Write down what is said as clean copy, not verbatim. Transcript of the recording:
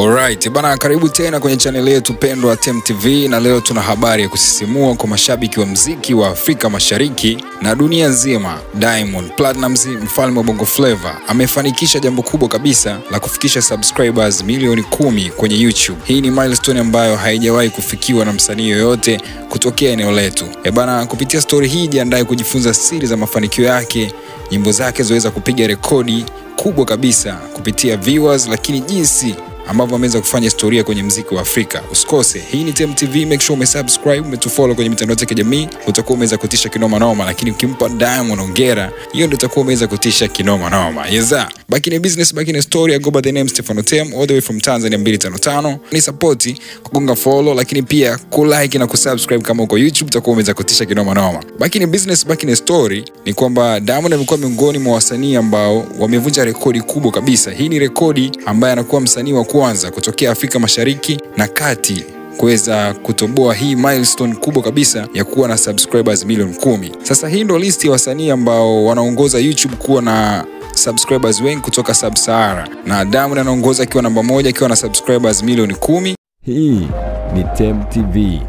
Alright, bana, karibu tena kwenye channel yetu pendwa Tem TV, na leo tuna habari ya kusisimua kwa mashabiki wa mziki wa Afrika Mashariki na dunia nzima. Diamond Platnumz, mfalme wa Bongo Flava, amefanikisha jambo kubwa kabisa la kufikisha subscribers milioni 10 kwenye YouTube. Hii ni milestone ambayo haijawahi kufikiwa na msanii yoyote kutokea eneo letu. Bana, kupitia story hii jiandae kujifunza siri za mafanikio yake, nyimbo zake zoweza kupiga rekodi kubwa kabisa kupitia viewers, lakini jinsi ambavyo ameweza kufanya historia kwenye mziki wa Afrika. Usikose. Hii ni Tem TV, make sure umesubscribe, umetufollow kwenye mitandao yetu ya kijamii, utakuwa umeweza kutisha kinoma noma. Lakini ukimpa Diamond hongera, hiyo ndio itakuwa umeweza kutisha kinoma noma. Yeza. Back in business, back in story, I go by the name Stefano Tem, all the way from Tanzania 255. Ni support kugonga follow, lakini pia kulike na kusubscribe kama uko YouTube, utakuwa umeweza kutisha kinoma noma. Back in business, back in story ni kwamba Diamond amekuwa miongoni mwa wasanii ambao wamevunja rekodi kubwa kabisa. Hii ni rekodi ambaye anakuwa msanii wa kwanza kutokea Afrika Mashariki na Kati kuweza kutoboa hii milestone kubwa kabisa ya kuwa na subscribers milioni 10. Sasa hii ndio list ya wasanii ambao wanaongoza YouTube kuwa na subscribers wengi kutoka Sub-Sahara, na Diamond anaongoza akiwa namba 1 akiwa na subscribers milioni 10. Hii ni Tem TV.